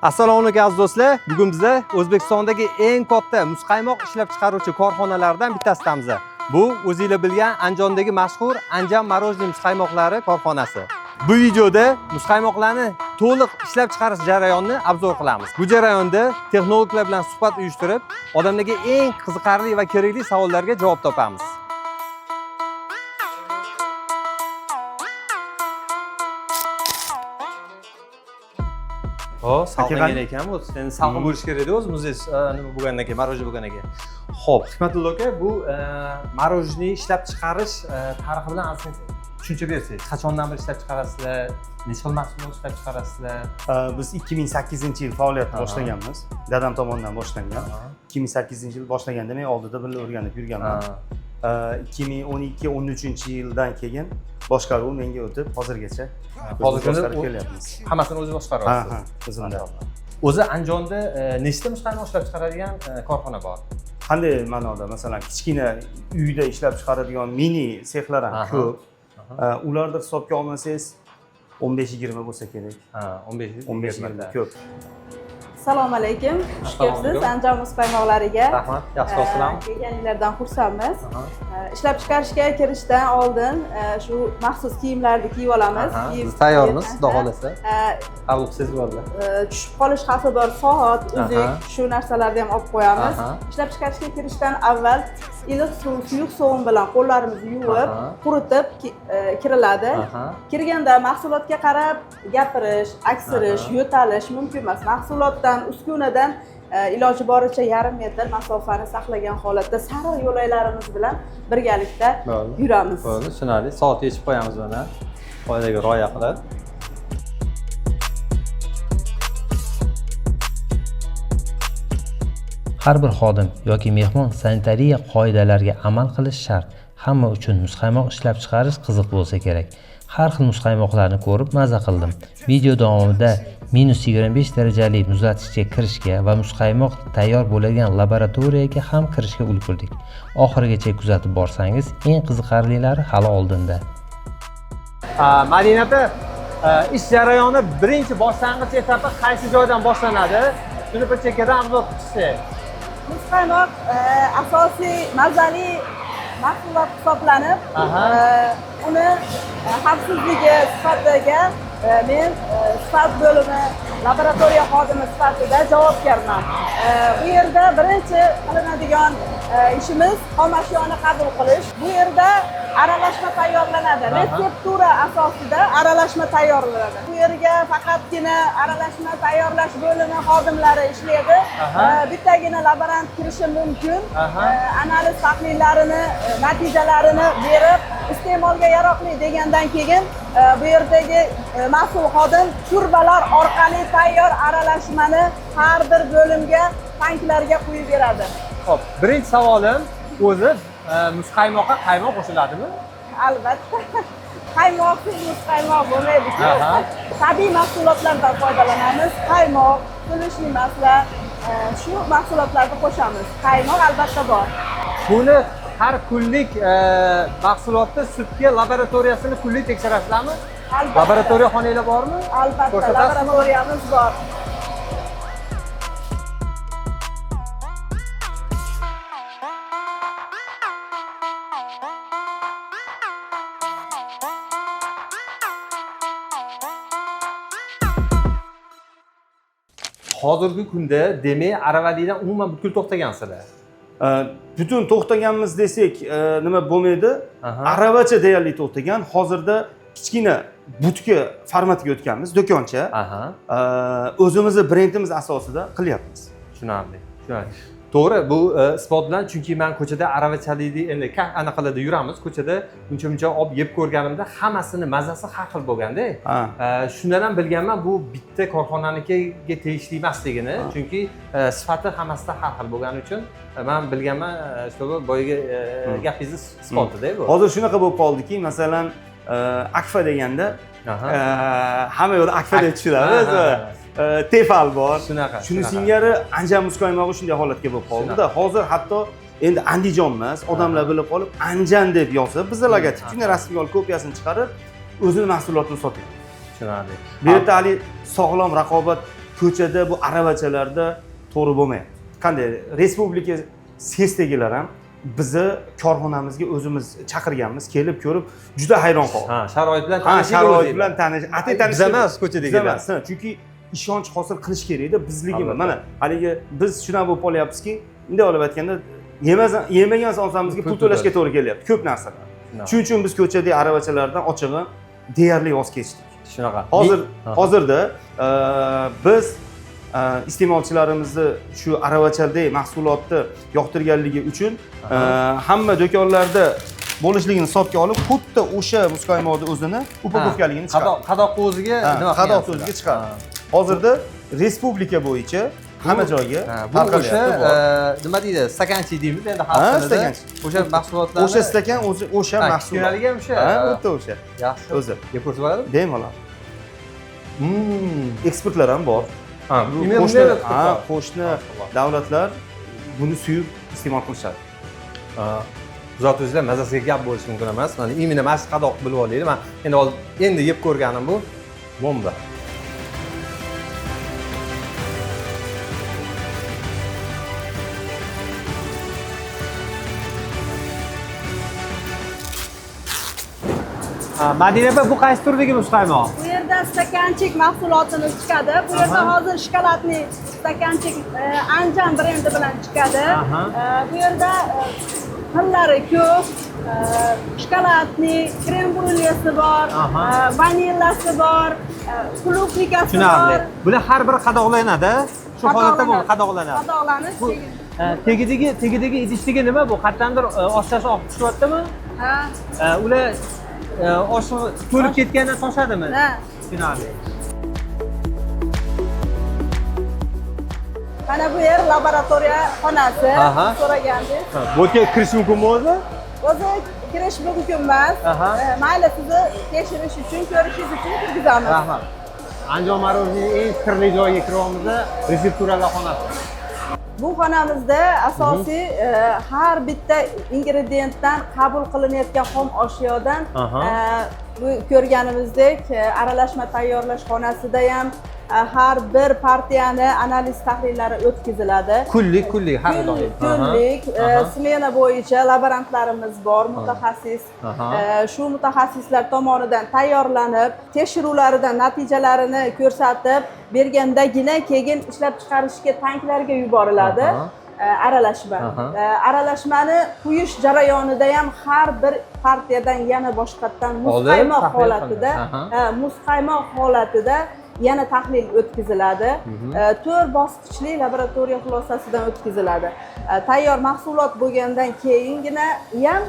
Assalomu alaykum aziz do'stlar. Bugun biza O'zbekistondagi eng katta muzqaymoq ishlab chiqaruvchi korxonalardan bittasidamiz. Bu o'zinglar bilgan Andijondagi mashhur Anjan Morojniy muzqaymoqlari korxonasi. Bu videoda muzqaymoqlarni to'liq ishlab chiqarish jarayonini обзор qilamiz. Bu jarayonda texnologlar bilan suhbat uyushtirib, odamlarga eng qiziqarli va kerakli savollarga javob topamiz. O, salqingan ekan bu. Endi salqin bo'lishi kerak edi o'zi muzey nima bo'lgandan keyin, мороженое bo'lgandan keyin. Xo'p, Hikmatullo aka, bu мороженое ishlab chiqarish tarixi bilan ozgina tushuncha bersangiz. Qachondan beri ishlab chiqarasizlar? Necha xil mahsulot ishlab chiqarasizlar? Biz 2008 yil faoliyatni boshlaganmiz. Dadam tomonidan boshlangan. 2008 yil boshlaganda men oldida birga o'rganib yurganman. 2012-13 yildan keyin boshqaruv menga o'tib, hozirgacha Hozirgi kunda boshqarib kelyapmiz. Hammasini o'zi Ha, boshqaryapsiz. ha, o'zimda. O'zi Andijonda nechta muzqaymoq ishlab chiqaradigan korxona bor? Qanday ma'noda? Masalan, kichkina uyda ishlab chiqaradigan mini sexlar ham ko'p. Ularni hisobga olmasangiz 15-20 bo'lsa kerak. Ha, 15 15-20 ko'p. Assalomu alaykum. Xush Assalomu kelibsiz alaykum. Andijon muzqaymoqlariga. Rahmat, yaxshi bo'lsinlar. Kelganinglardan xursandmiz. Ishlab chiqarishga kirishdan oldin shu maxsus kiyimlarni kiyib olamiz. Biz tayyormiz, xudo xohlasa. Qabul qilsangiz bo'ladi. Tushib qolish xavfi bor soat, uzuk, shu narsalarni ham olib qo'yamiz. Ishlab chiqarishga kirishdan avval iliq suv, suyuq sovun bilan qo'llarimizni yuvib, quritib kiriladi. Kirganda mahsulotga qarab gapirish, aksirish, yo'talish mumkin emas. Mahsulotdan, uskunadan iloji boricha yarim metr masofani saqlagan holatda sariq yo'laklarimiz bilan birgalikda yuramiz. Bo'ldi, tushunarli. Soat yechib qo'yamiz mana. Qoidaga rioya qilib. Har bir xodim yoki mehmon sanitariya qoidalariga amal qilish shart. Hamma uchun muzqaymoq ishlab chiqarish qiziq bo'lsa kerak. Har xil muzqaymoqlarni ko'rib maza qildim. Video davomida -25 darajali muzlatgichga kirishga va muzqaymoq tayyor bo'ladigan laboratoriyaga ham kirishga ulgurdik. Oxirigacha kuzatib borsangiz, eng qiziqarlilari hali oldinda. Madina opa, ish jarayoni birinchi boshlang'ich etapi qaysi joydan boshlanadi? Shuni bir chekkadan обзор qilib chiqsak. Muzqaymoq asosiy mazali mahsulot hisoblanib, uni xavfsizligi, sifatiga men sifat bo'limi laboratoriya xodimi sifatida javobgarman. Bu yerda birinchi qilinadigan ishimiz xom ashyoni qabul qilish. Bu yerda aralashma tayyorlanadi. Retseptura asosida aralashma tayyorlanadi. Bu yerga faqatgina aralashma tayyorlash bo'limi xodimlari ishlaydi. Bittagina laborant kirishi mumkin. Analiz tahlillarini, natijalarini berib, iste'molga yaroqli degandan keyin bu yerdagi mas'ul xodim turbalar orqali tayyor aralashmani har bir bo'limga, tanklarga quyib beradi. Xo'p, birinchi savolim o'zi muzqaymoqqa qaymoq qo'shiladimi? Albatta. Qaymoqsiz muzqaymoq bo'lmaydi-ku. Tabiiy mahsulotlardan foydalanamiz. Qaymoq, сливочный масло, shu mahsulotlarni qo'shamiz. Qaymoq albatta bor. Buni har kunlik mahsulotni sutga laboratoriyasini kunlik tekshirasizlarmi? Albatta. Laboratoriya xonanglar bormi? Albatta, Ko'rsatasizmi? laboratoriyamiz bor. Hozirgi kunda demak aravalikdan umuman butkul to'xtagansizlar. Butun to'xtaganmiz desak, nima bo'lmaydi. Aravacha deyarli to'xtagan. Hozirda kichkina butka formatiga o'tganmiz, do'koncha. O'zimizni brendimiz asosida qilyapmiz. Tushunarli. Tushunarli. To'g'ri, bu isbot bilan, chunki men ko'chada aravachalikni endi anaqalarda yuramiz, ko'chada uncha-muncha olib yeb ko'rganimda hammasini mazasi har xil bo'lganda. Shundan ham bilganman bu bitta korxonanikiga tegishli emasligini, chunki sifati hammasida har xil bo'lgani uchun men bilganman, shu boyagi gapingizni isbotida bu. Hozir shunaqa bo'lib qoldiki, masalan, Akfa deganda hamma yoqda Akfa deb tushunamiz. Tefal bor. Shuni singari Anjan muzqaymog'i shunday holatga bo'lib qoldi-da. Hozir hatto endi Andijon emas, odamlar bilib qolib Anjan deb yozib, bizda logotip, shunday rasmga olib kopiyasini chiqarib, o'zini mahsulotini sotadi. Tushunarli. Bu yerda hali sog'lom raqobat Ko'chada bu aravachalarda to'g'ri bo'lmayapti. Qanday respublika sesdagilar ham bizni korxonamizga o'zimiz chaqirganmiz, kelib ko'rib juda hayron qoldi. Ha, sharoit bilan Ha, tanishdik sharoit o'zinglar. bilan tanish, atay Biz tanishdik. emas, ko'chadagilar. Biz emas, ha, chunki ishonch hosil qilish kerakda bizligimi. Albatta. Mana haligi biz shunaqa bo'lib qolyapmizki, bunday olib aytganda yemagan somsamizga pul to'lashga to'g'ri kelyapti ko'p narsalar. Shuning uchun biz ko'chadagi aravachalardan ochig'i deyarli voz kechdik. Shunaqa. Hozir hozirda biz iste'molchilarimizni shu aravachadagi mahsulotni yoqtirganligi uchun hamma do'konlarda bo'lishligini hisobga olib, xuddi o'sha muzqaymoqni o'zini upakovkaligini chiqardik. Qadoq o'ziga nima qadoq qilgansizlar? o'ziga chiqardik. Hozirda respublika bo'yicha hamma joyga Bu o'sha tarqalyapti. nima deydi, stakanchik deymiz endi Ha, xalq tilida. stakanchik. O'sha mahsulotlarni O'sha stakan o'zi o'sha mahsulot. Kichkinaligi ham o'sha. Ha, xuddi o'sha. Yaxshi. O'zi. Yeb ko'rsa bo'ladimi? Bemalol. Eksportlar ham bor. Ha, Bu qo'shni qo'shni davlatlar buni suyib iste'mol qilishadi. Kuzatuvchilar, mazasiga gap bo'lishi mumkin emas. Mana именно mana shu qadoq bilib olaylik. Man endi endi yeb ko'rganim bu bomba. Madina opa, bu qaysi turdagi muzqaymoq? Bu yerda stakanchik mahsulotimiz chiqadi. Bu yerda hozir shokoladli stakanchik Anjan brendi bilan chiqadi. Bu yerda xillari ko'p. Shokoladli, krem brulyesi bor, vanillasi bor, klubnikasi Tushunarli. bor. Bular har biri qadoqlanadi. Shu holatda bu qadoqlanadi. Qadoqlanib, Bu tegidagi idishdagi nima bu? Qayerdandir oshchasi oqib tushyaptimi? Ha. Ular osh to'lib ketgandan toshadimi? Ha. Tushunarli. Mana bu yer laboratoriya xonasi. So'ragandingiz. Bu yerga kirish mumkinmi o'zi? O'zi kirish mumkin emas. Mayli, sizni tekshirish uchun, ko'rishingiz uchun kirgizamiz. Rahmat. Andijon Morojniy eng sirli joyiga kiryapmiz, retsepturalar xonasi. Bu xonamizda asosiy har bitta ingrediyentdan qabul qilinayotgan xom ashyodan bu ko'rganimizdek aralashma tayyorlash xonasida ham har bir partiyani analiz tahlillari o'tkaziladi. Kunlik, kunlik har doim. Kunlik smena bo'yicha laborantlarimiz bor, mutaxassis. Shu mutaxassislar tomonidan tayyorlanib, tekshiruvlaridan natijalarini ko'rsatib bergandagina keyin ishlab chiqarishga tanklarga yuboriladi. Aralashma. Aralashmani quyish jarayonida ham har bir partiyadan yana boshqatdan muzqaymoq holatida, muzqaymoq holatida yana tahlil o'tkaziladi. 4 bosqichli laboratoriya xulosasidan o'tkaziladi. Tayyor mahsulot bo'lgandan keyingina ham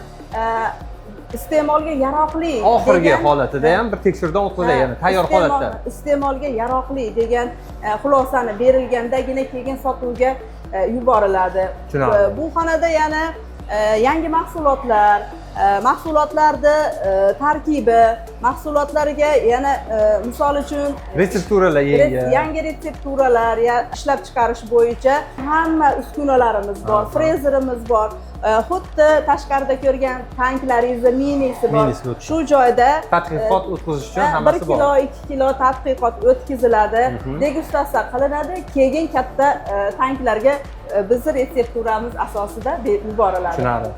iste'molga yaroqli oxirgi holatida ham bir tekshiruvdan o'tkaziladi, ya'ni tayyor holatda. Iste'molga yaroqli degan xulosani berilgandagina keyin sotuvga yuboriladi. Bu xonada yana yangi mahsulotlar, mahsulotlarni tarkibi, mahsulotlarga yana misol uchun retsepturalar yangi retsepturalar ishlab chiqarish bo'yicha hamma uskunalarimiz bor, frezerimiz bor. Xuddi tashqarida ko'rgan tanklaringizni minisi bor. Shu joyda tadqiqot o'tkazish uchun hammasi bor. 1 kilo, 2 kilo tadqiqot o'tkaziladi, degustatsiya qilinadi, keyin katta tanklarga bizni retsepturamiz asosida yuboriladi. Tushunarli.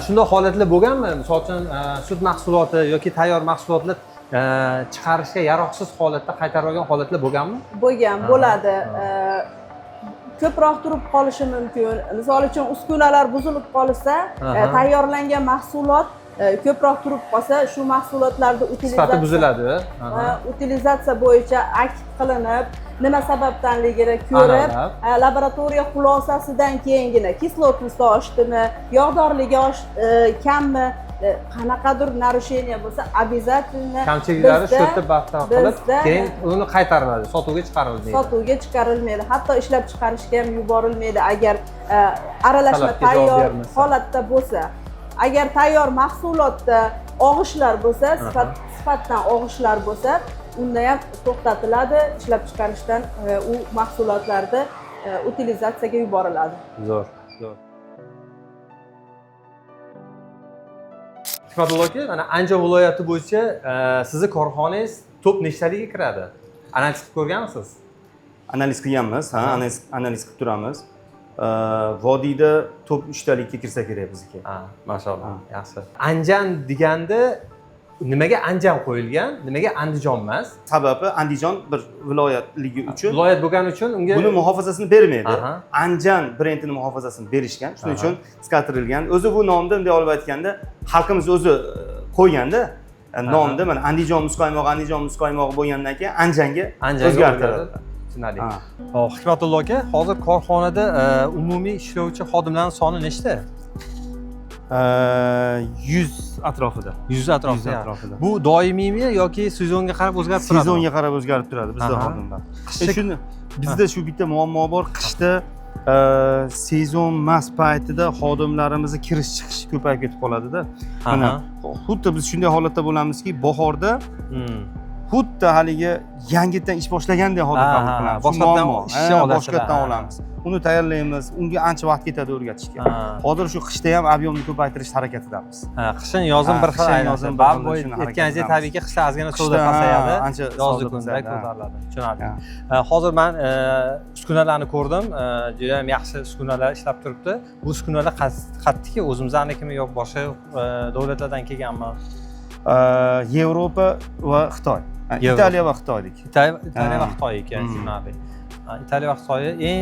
Shunday holatlar bo'lganmi? Misol uchun sut mahsuloti yoki tayyor mahsulotlar chiqarishga yaroqsiz holatda qaytarilgan holatlar bo'lganmi? Bo'lgan, bo'ladi. Ko'proq turib qolishi mumkin. Misol uchun uskunalar buzilib qolsa, tayyorlangan mahsulot ko'proq turib qolsa, shu mahsulotlarni sifati buziladi. Utilizatsiya bo'yicha akt qilinib, nima sababdanligini ko'rib, laboratoriya xulosasidan keyingina kislotasi oshdimi, yog'dorligi kammi, qanaqadir narusheniya bo'lsa, обязательно kamchiliklari shu yerda bartaraf qilib, keyin uni qaytariladi, sotuvga chiqarilmaydi. Sotuvga chiqarilmaydi, hatto ishlab chiqarishga ham yuborilmaydi agar aralashma tayyor holatda bo'lsa. Agar tayyor mahsulotda og'ishlar bo'lsa, sifatdan og'ishlar bo'lsa, unda ham to'xtatiladi, ishlab chiqarishdan u mahsulotlarni utilizatsiyaga yuboriladi. Zo'r, zo'r. Hikmatullo aka, mana Andijon viloyati bo'yicha sizni korxonangiz top nechtaligiga kiradi? Analiz qilib ko'rganmisiz? Analiz qilganmiz, ha, analiz qilib turamiz. Vodiyda top 3talikka kirsa kerak bizniki. Ha, mashalloh, Ha. yaxshi. Anjan deganda nimaga Anjan qo'yilgan, nimaga Andijon emas? Sababi Andijon bir viloyatligi uchun Viloyat bo'lgani uchun unga buni muhofazasini bermaydi. Anjan brendini muhofazasini berishgan. Shuning uchun qisqartirilgan. O'zi bu nomni bunday olib aytganda xalqimiz o'zi qo'yganda nomni mana Andijon muzqaymog'i, Andijon muzqaymog'i bo'lgandan keyin Anjanga o'zgartirildi. Tushunarli. Ha. Hop, Hikmatullo aka, hozir korxonada umumiy ishlovchi xodimlarning soni nechta? 100 atrofida. 100 atrofida. 100 atrofida. Bu doimiymi yoki sezonga qarab o'zgarib turadimi? Sezonga qarab o'zgarib turadi bizda xodimlar. Shuni bizda shu bitta muammo bor. Qishda sezon emas paytida xodimlarimizni kirish chiqishi ko'payib ketib qoladida. Mana xuddi biz shunday holatda bo'lamizki, bahorda xuddi haligi yangitdan ish boshlagandek xodim qabul qilamiz. Boshqatdan ishchi olasizlar. Boshqatdan olamiz. Uni tayyorlaymiz, unga ancha vaqt ketadi o'rgatishga. Hozir shu qishda ham объем ni ko'paytirish harakatidamiz. Ha, qishin yozin bir xil qishin yozin bir xil aytganingizdek, tabiiyki qishda ozgina savdo pasayadi, ancha yozgi kunda ko'tariladi. Tushunarli. Hozir man uskunalarni ko'rdim, juda ham yaxshi uskunalar ishlab turibdi. Bu uskunalar qayerdiki, o'zimiznikimi yo boshqa davlatlardan kelganmi? Yevropa va Xitoy. Italiya va Xitoydik. Italiya va Xitoy ekan, tushunarli. Italiya va Xitoy eng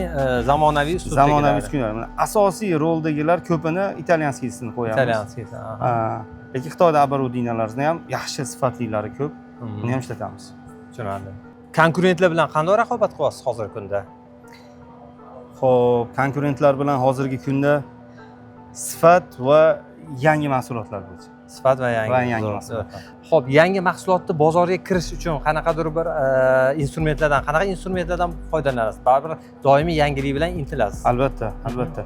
zamonaviy uslubdagilar. Zamonaviy uskunalar. Mana asosiy roldagilar ko'pini italyanskiysini qo'yamiz. Italyanskiy. Lekin Xitoyda оборудованияларni ham yaxshi sifatlilari ko'p. Uni ham ishlatamiz. Tushunarli. Konkurentlar bilan qanday raqobat qilyapsiz hozirgi kunda? Xo'p, konkurentlar bilan hozirgi kunda sifat va yangi mahsulotlar bo'yicha. Sifat va yangi mahsulotlar. Xo'p, yangi mahsulotni bozorga kirish uchun qanaqadir bir instrumentlardan, qanaqa instrumentlardan foydalanasiz? Baribir doimiy yangilik bilan intilasiz. Albatta, albatta.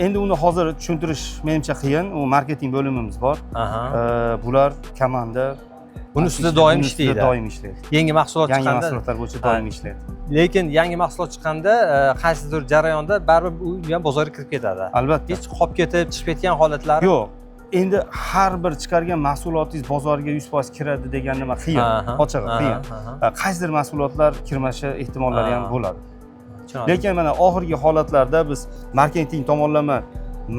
Endi uni hozir tushuntirish menimcha qiyin. U marketing bo'limimiz bor. Bular komanda Buni ustida doim ishlaydi. Doim ishlaydi. Yangi mahsulot Yangi chiqqanda, mahsulotlar bo'yicha doim ishlaydi. Lekin yangi mahsulot chiqqanda qaysidir jarayonda baribir u ham bozorga kirib ketadi. Albatta. Hech qolib ketib, chiqib ketgan holatlari yo'q. Endi har bir chiqargan mahsulotingiz bozorga 100% kiradi degan nima qiyin. Ochig'i qiyin. Qaysidir mahsulotlar kirmashi ehtimollari ham bo'ladi. Lekin mana oxirgi holatlarda biz marketing tomonlama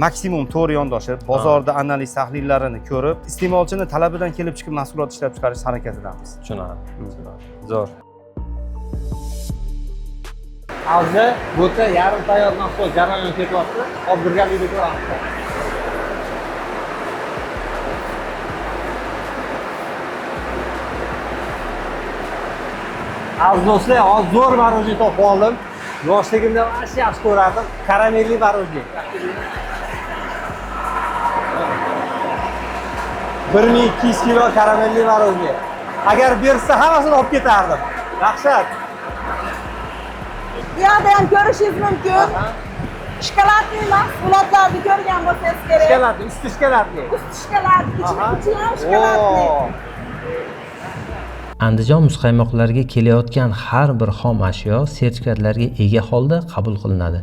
maksimum to'g'ri yondoshib, bozorda analiz tahlillarini ko'rib, iste'molchini talabidan kelib chiqib mahsulot ishlab chiqarish harakatidamiz. Tushunarli. Zo'r. Hozir bu yerda yarim tayyor mahsulot jarayoni ketyapti. Hozir birgalikda ko'ramiz. Aziz do'stlar, hozir zo'r мороженое topib oldim. Yoshligimda ancha yaxshi ko'rardim. Karamelli мороженое. 1200 kilo karamelli мороженое. Agar bersa hammasini olib ketardim. Dahshat. Bu yoqda ham ko'rishingiz mumkin. Shokoladli mahsulotlarni ko'rgan bo'lsangiz kerak. Shokoladli, usti shokoladli. Usti shokolad, ichi ham shokoladli. Andijon muzqaymoqlariga kelayotgan har bir xom ashyo sertifikatlarga ega holda qabul qilinadi.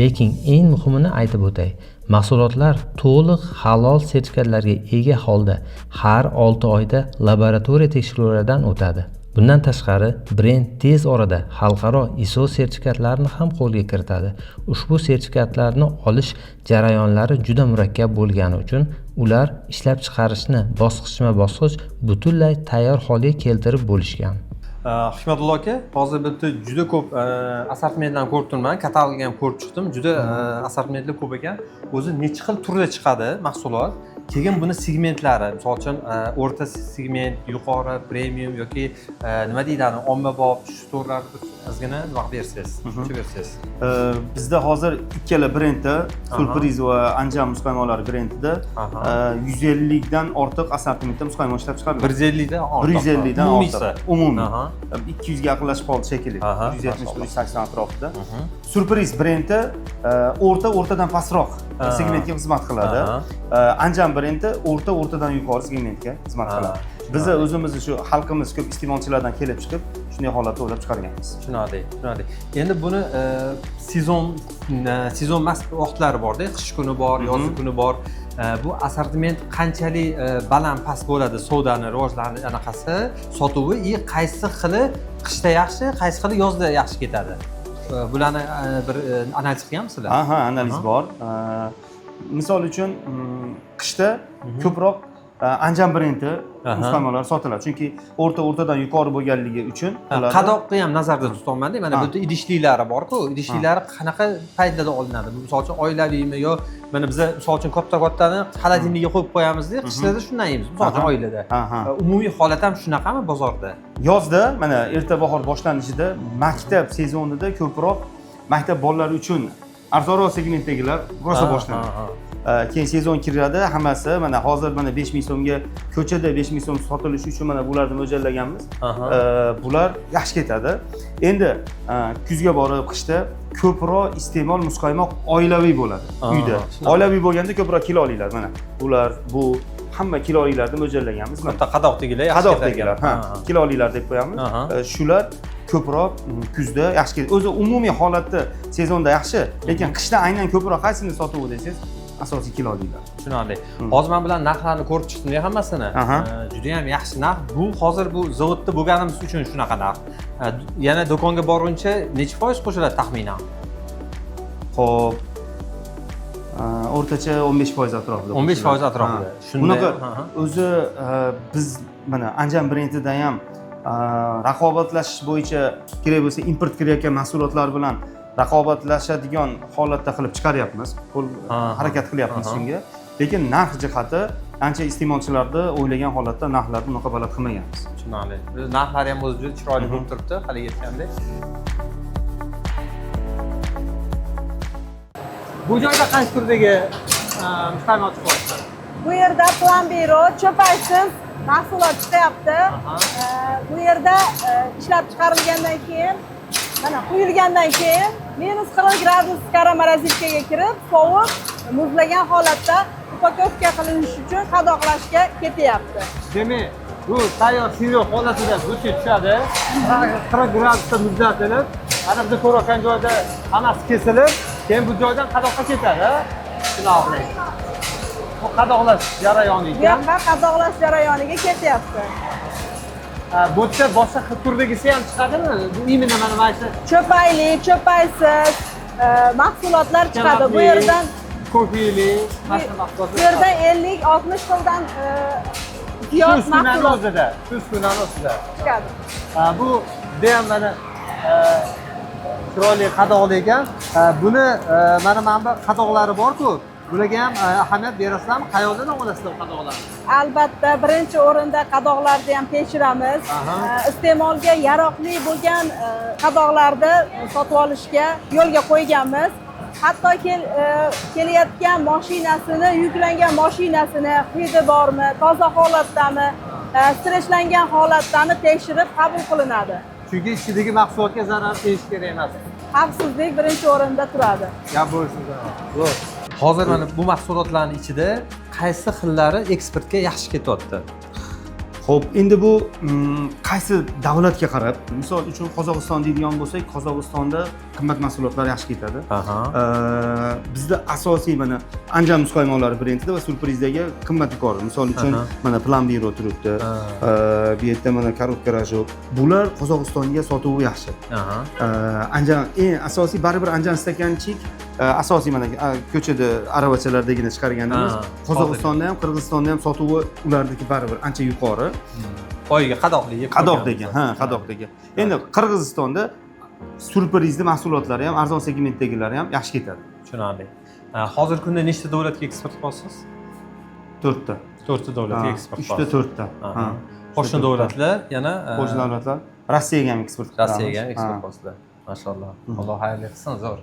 Lekin eng muhimini aytib o'tay. Mahsulotlar to'liq halol sertifikatlarga ega holda har 6 oyda laboratoriya tekshiruvlaridan o'tadi. Bundan tashqari, brend tez orada xalqaro ISO sertifikatlarini ham qo'lga kiritadi. Ushbu sertifikatlarni olish jarayonlari juda murakkab bo'lgani uchun ular ishlab chiqarishni bosqichma-bosqich butunlay tayyor holga keltirib bo'lishgan. Hikmatullo aka, hozir bitta juda ko'p assortimentlarni ko'rib turibman, katalogni ham ko'rib chiqdim. Juda assortimentlar ko'p ekan. O'zi necha xil turda chiqadi mahsulot? Keyin buni segmentlari, misol uchun o'rta segment, yuqori, premium yoki nima deyiladi, ommabop, shu turlarni ozgina nima qilib bersangiz, tushuncha bersangiz. Bizda hozir ikkala brendda, Surpriz va Anjan muzqaymoqlari brendida 150 dan ortiq assortimentda muzqaymoq ishlab chiqariladi. 150 dan ortiq. 150 dan Umumiysi. ortiq. Umumiy. 200 ga yaqinlashib qoldi shekilli. 170, 180 atrofida. Surpriz brendi o'rtadan pastroq segmentga xizmat qiladi. Anjan brendi o'rtadan yuqori segmentga xizmat qiladi. Biz o'zimizni shu xalqimiz ko'p iste'molchilardan kelib chiqib, shu Shunday holatda o'ylab chiqarganmiz. Tushunarli, tushunarli. Endi buni sezon emas vaqtlari borda, qish kuni bor, yoz kuni bor. Bu assortiment qanchalik baland past bo'ladi, savdoni rivojlanish anaqasi, sotuvi и qaysi xili qishda yaxshi, qaysi xili yozda yaxshi ketadi? Bularni bir analiz qilganmisizlar? Ha, analiz bor. Misol uchun, qishda ko'proq Anjan brendi muzqaymoqlar sotiladi. Chunki o'rtadan yuqori bo'lganligi uchun Qadoqni ham nazarda tutyapmanda. Mana bu yerda idishliklari bor-ku. Idishliklari qanaqa paytlarda olinadi? Bu misol uchun oilaviymi yo mana biza misol uchun katta-kattani холодильник ka qo'yib qo'yamizda, qishlarda shundan yeymiz. Misol uchun oilada. Umumiy holat ham shunaqami bozorda? Yozda mana erta bahor boshlanishida, maktab sezonida ko'proq maktab bolalari uchun arzonroq segmentdagilar rosa boshlanadi. Keyin sezon kiradi, hammasi mana hozir mana 5000 so'mga, ko'chada 5000 so'm sotilishi uchun mana bularni mo'ljallaganmiz. Bular yaxshi ketadi. Endi kuzga borib, qishda ko'proq iste'mol muzqaymoq oilaviy bo'ladi uyda. Oilaviy bo'lganda ko'proq kilolilar, mana bular, bu hamma kilolilarni mo'ljallaganmiz. Katta qadoqdagilar yaxshi. Qadoqdagilar, ha, kilolilar deb qo'yamiz. Shular ko'proq kuzda yaxshi ketadi. O'zi umumiy holatda sezonda yaxshi, lekin qishda aynan ko'proq qaysini sotuvi desangiz, asosiy kilolilar. Tushunarli. Hozir men bilan narxlarni ko'rib chiqdim hammasini. Juda ham yaxshi narx. Bu hozir bu zavodda bo'lganimiz uchun shunaqa narx. Yana do'konga borguncha necha foiz qo'shiladi taxminan? Xo'p, o'rtacha 15% atrofida. 15% atrofida. Shunda Bunaqa o'zi biz mana Anjan brendidan ham raqobatlashish bo'yicha kerak bo'lsa import kirayotgan mahsulotlar bilan raqobatlashadigan holatda qilib chiqaryapmiz. Harakat qilyapmiz shunga. Lekin narx jihati ancha iste'molchilarni o'ylagan holatda narxlarni unaqa baland qilmaganmiz. Tushunarli. Narxlari ham o'zi juda chiroyli bo'lib turibdi, haligi aytgandek. Bu joyda qaysi turdagi muzqaymoq chiqyapti? Bu yerda plambiro cho'paysiz mahsulot chiqyapti. Bu yerda ishlab chiqarilgandan keyin, mana quyilgandan keyin -40 gradus морозилка ga kirib, sovib, muzlagan holatda упаковка qilinishi uchun qadoqlashga ketyapti. Demak, bu tayyor сырьё holatida bucha tushadi. 40 gradusda muzlatilib, ana biz ko'rayotgan joyda hammasi kesilib, keyin bu joydan qadoqqa ketadi. Tushunarli. Bu qadoqlash jarayoni Bu ekan. yoqqa qadoqlash jarayoniga ketyapti. Bu yerda boshqa xil turdagisi ham chiqadimi? Bu именно mana shu Cho'payli, cho'paysiz mahsulotlar chiqadi. Bu yerdan kofeli, mana shu mahsulotlar. Bu yerda 50-60 xildan Shu ziyod uskunani mahsulot o'zida, shu uskunani o'zida. chiqadi. Bu judayam mana chiroyli qadoqli ekan. Buni mana bu qadoqlari bor-ku. Bularga ham ahamiyat berasizlarmi? Qayerdan olasizlar bu qadoqlarni? Albatta, birinchi o'rinda qadoqlarni ham tekshiramiz. Iste'molga yaroqli bo'lgan qadoqlarni sotib olishga yo'lga qo'yganmiz. Hatto kelayotgan mashinasini, yuklangan mashinasini hidi bormi, toza holatdami, stresslangan holatdami tekshirib qabul qilinadi. Chunki ichidagi mahsulotga zarar tegishi kerak emas. Xavfsizlik birinchi o'rinda turadi. Gap bo'lsin. Zo'r. Hozir mana bu mahsulotlarning ichida qaysi xillari eksportga yaxshi ketyapti? Xo'p, endi bu qaysi davlatga qarab, misol uchun Qozog'iston deydigan bo'lsak, Qozog'istonda qimmat mahsulotlar yaxshi ketadi. Bizda asosiy mana Anjan muzqaymoqlari brendida va syurprizdagi qimmat yuqori. Misol uchun mana Plambiro turibdi. Bu yerda mana коробка рожок. Bular Qozog'istonga sotuvi yaxshi. Anjan eng asosiy baribir Anjan стаканчик asosiy mana ko'chada aravachalardagina chiqarganimiz. Qozog'istonda ham, Qirg'izistonda ham sotuvi ularniki baribir ancha yuqori. Oyiga qadoqli yeb Qadoqdagi, ha, qadoqdagi. Endi Qirg'izistonda syurprizni mahsulotlari ham, arzon segmentdagilari ham yaxshi ketadi. Tushunarli. Hozirgi kunda nechta davlatga eksport qilyapsiz? 4 ta. 4 ta davlatga eksport 3 ta, qilyapsiz. 4 ta. Ha. Qo'shni davlatlar yana Qo'shni davlatlar. Rossiyaga ham eksport qilamiz. Rossiyaga ham eksport qilasizlar. Mashalloh. Alloh xayrli qilsin, zo'r.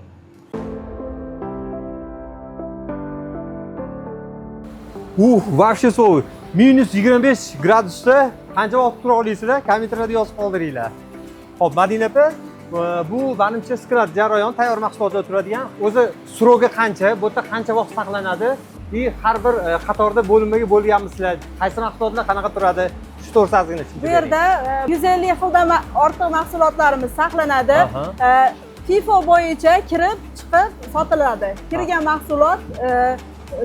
Вообще sovuq. -25 gradusda qancha vaqt tura olasizlar? Kommentariyada yozib qoldiringlar. Xo'p, Madina opa, bu menimcha склад jarayon tayyor mahsulotlar turadigan. O'zi срок i qancha, bu yerda qancha vaqt saqlanadi? И har bir qatorda bo'linmaga bo'lganmisizlar? Qaysi mahsulotlar qanaqa turadi? Shu to'g'risida ozgina tushuncha Bu bering. yerda 150 xildan ortiq mahsulotlarimiz saqlanadi. FIFO bo'yicha kirib, chiqib sotiladi. Kirgan mahsulot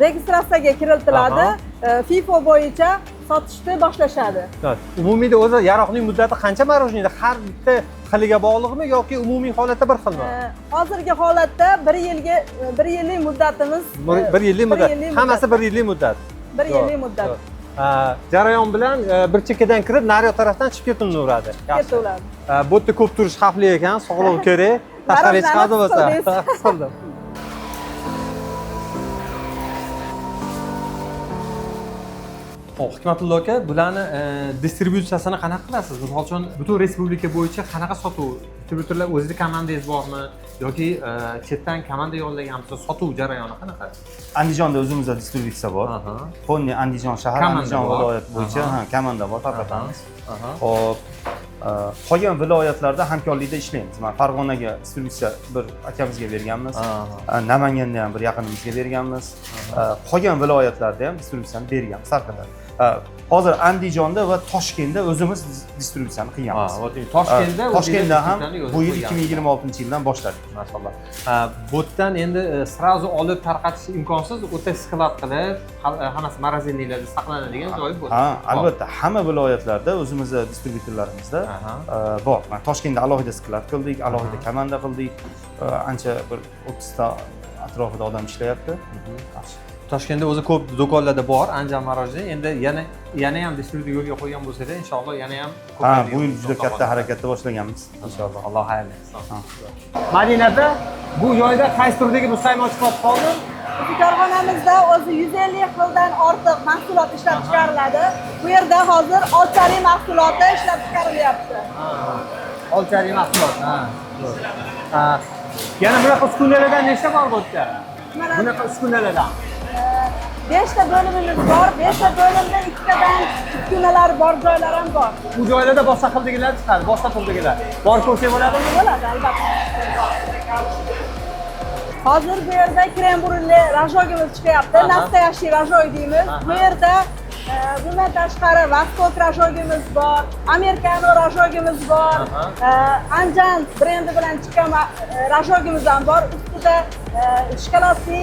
registratsiyaga kiritiladi. FIFO bo'yicha sotishni boshlashadi. Umumiyda o'zi yaroqning muddati qancha мороженое da? Har bitta xiliga bog'liqmi yoki umumiy holatda bir xilmi? Hozirgi holatda 1 yilga, 1 yillik muddatimiz. Bir yillik muddat. Hammasi 1 yillik muddat. 1 yillik muddat. Jarayon bilan bir chekkadan kirib, nariyoq tarafdan chiqib ketaveradi. Ketaveradi. Bu yerda ko'p turish xavfli ekan, sog'liq kerak. Tashqariga chiqadi bo'lsa. Qildim. Xo'p, Hikmatullo aka, bularni distributsiyasini qanaqa qilasiz? Misol uchun, butun respublika bo'yicha qanaqa sotuv? Distributorlar o'zida komandangiz bormi yoki chetdan komanda yollaganmisiz? Sotuv jarayoni qanaqa? Andijonda o'zimizda distributsiya bor. Polniy Andijon shahar, Andijon viloyati bo'yicha ha, komanda bor, tarqatamiz. Xo'p, qolgan viloyatlarda hamkorlikda ishlaymiz. Mana Farg'onaga distributsiya bir akamizga berganmiz. Namanganda ham bir yaqinimizga berganmiz. Qolgan viloyatlarda ham distributsiyani berganmiz, tarqatamiz. Hozir Andijonda va Toshkentda o'zimiz distributsiyani qilganmiz. Toshkentda ham bu yil 2026-yildan boshladik. Maşallah. Bu yerdan endi srazu olib tarqatish imkonsiz, o'ta sklad qilib, hammasi morozinliklarda saqlanadigan joyi bo'ladi. Ha, albatta, hamma viloyatlarda o'zimizda distributorlarimizda bor. Mana Toshkentda alohida sklad qildik, alohida komanda qildik. Ancha bir 30 ta atrofida odam ishlayapti. Toshkentda o'zi ko'p do'konlarda bor Anjan мороженое. Endi yana ham distributor yo'lga qo'ygan bo'lsa-da, inshaalloh yana ham Ha, bu yil juda katta harakatda boshlaganmiz. Inshaalloh. Alloh xayrli qilsin. Madina opa, bu joyda qaysi turdagi muzqaymoq chiqib qoldi? Bizning korxonamizda o'zi 150 xildan ortiq mahsulot ishlab chiqariladi. Bu yerda hozir olchali mahsuloti ishlab chiqarilyapti. Olchali mahsulot, ha. Ha. Yana bunaqa uskunalardan nechta bor bu yerda? Bunaqa uskunalardan 5 ta bo'limimiz bor. 5 ta bo'limda 2tadan uskunalar bor joylar ham bor. Bu joylarda boshqa xildagilar chiqadi, boshqa turdagilar. Bor ko'rsak bo'ladimi? Bo'ladi, albatta. Hozir bu yerda krem brule rajogimiz chiqyapti. Настоящий rajog deymiz. Bu yerda bundan tashqari Vostok rajogimiz bor, Amerikano rajogimiz bor, Anjan brendi bilan chiqqan rajogimiz ham bor. Ustida shokoladli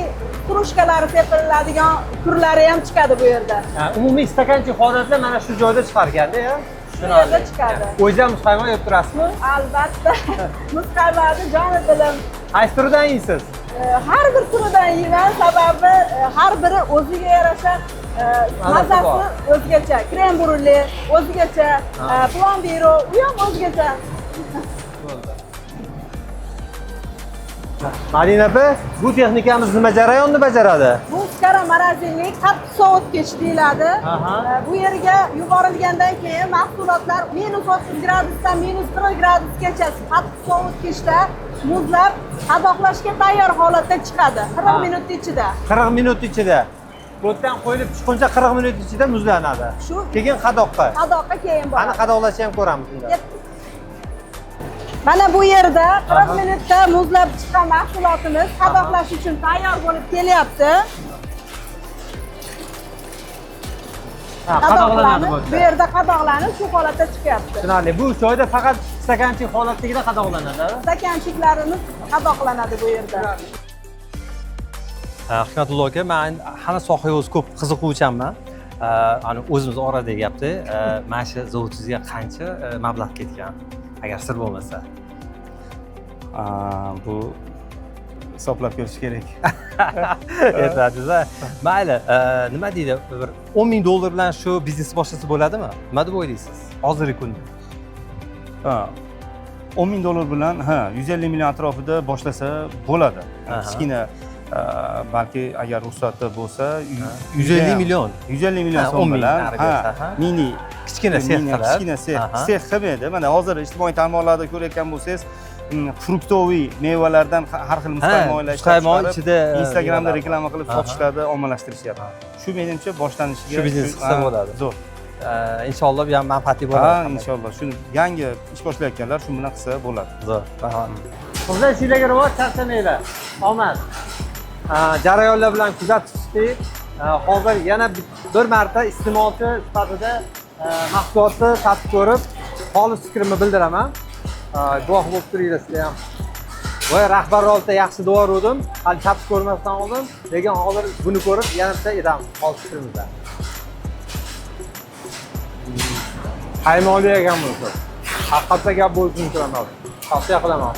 krujkalari tepiladigan turlari ham chiqadi bu yerda. Umumiy stakanchi holatlar mana shu joyda chiqar ekanda, ya? Shu yerda chiqadi. O'zingiz ham muzqaymoq yeb turasizmi? Albatta. Muzqaymoqni joni dilim. Qaysi turidan yeysiz? Har bir turidan yeyman, sababi har biri o'ziga yarasha mazasi o'zgacha. Krem brule o'zgacha, plombiro u ham o'zgacha. Madina opa, bu texnikamiz nima jarayonni bajaradi? Bu skara morozinlik qattiq sovutgich deyiladi. Bu yerga yuborilgandan keyin mahsulotlar -30 gradusdan -40 gradusgacha qattiq sovutgichda muzlab, qadoqlashga tayyor holatda chiqadi. 40 minut ichida. 40 minut ichida. Bu yerdan qo'yilib chiqquncha 40 minut ichida muzlanadi. Shu keyin qadoqqa. Qadoqqa keyin boradi. Qani qadoqlashni ham ko'ramiz unda. Mana bu yerda 40 minutda muzlab chiqqan mahsulotimiz qadoqlash uchun tayyor bo'lib kelyapti. Qadoqlanadi bu yerda qadoqlanib shu holatda chiqyapti. Tushunarli. Bu joyda faqat stakanchik holatdagida qadoqlanadi. Stakanchiklarimiz qadoqlanadi bu yerda. Hikmatullo aka, men hamma sohaga o'zi ko'p qiziquvchanman. Ani o'zimiz oradagi gapda, mana shu zavodingizga qancha mablag' ketgan? Agar sir bo'lmasa. Bu hisoblab ko'rish kerak. Aytasiz, mayli, nima deydi, bir $10,000 bilan shu biznes boshlasa bo'ladimi? Nima deb o'ylaysiz hozirgi kunda? Ha, $10,000 bilan, ha, 150 million atrofida boshlasa bo'ladi. Kichkina, balki agar ruxsati bo'lsa, 150 million. 150 million so'm bilan, ha, mini kichkina sex qilib, kichkina sex qilmaydi. Mana hozir ijtimoiy tarmoqlarda ko'rayotgan bo'lsangiz, fruktoviy mevalardan har xil muzqaymoqlar muzqaymoq ichida Instagramda reklama qilib sotishlarda ommalashtirishyapti. Shu menimcha boshlanishiga shu biznes qilsa bo'ladi. Zo'r. Inshaalloh bu ham manfaatli bo'ladi. Ha, inshaalloh. Shuni yangi ish boshlayotganlar shu bilan qilsa bo'ladi. Zo'r. Rahmat. Qizlar, sizlarga rivoj, charchamanglar. Omad. Jarayonlar bilan kuzatib chiqdik. Hozir yana bir marta iste'molchi sifatida Mahsulotni tatib ko'rib, xolis fikrimni bildiraman. Guvoh bo'lib turinglar sizlar ham. Voy, rahbar oldida yaxshi devoruvdim, hali tatib ko'rmasdan oldin, lekin hozir buni ko'rib yana bitta aytamiz xolis fikrimizda. Qaymoqli ekan bunisi. Haqiqatda gap bo'lishi mumkin emas. Tavsiya qilaman.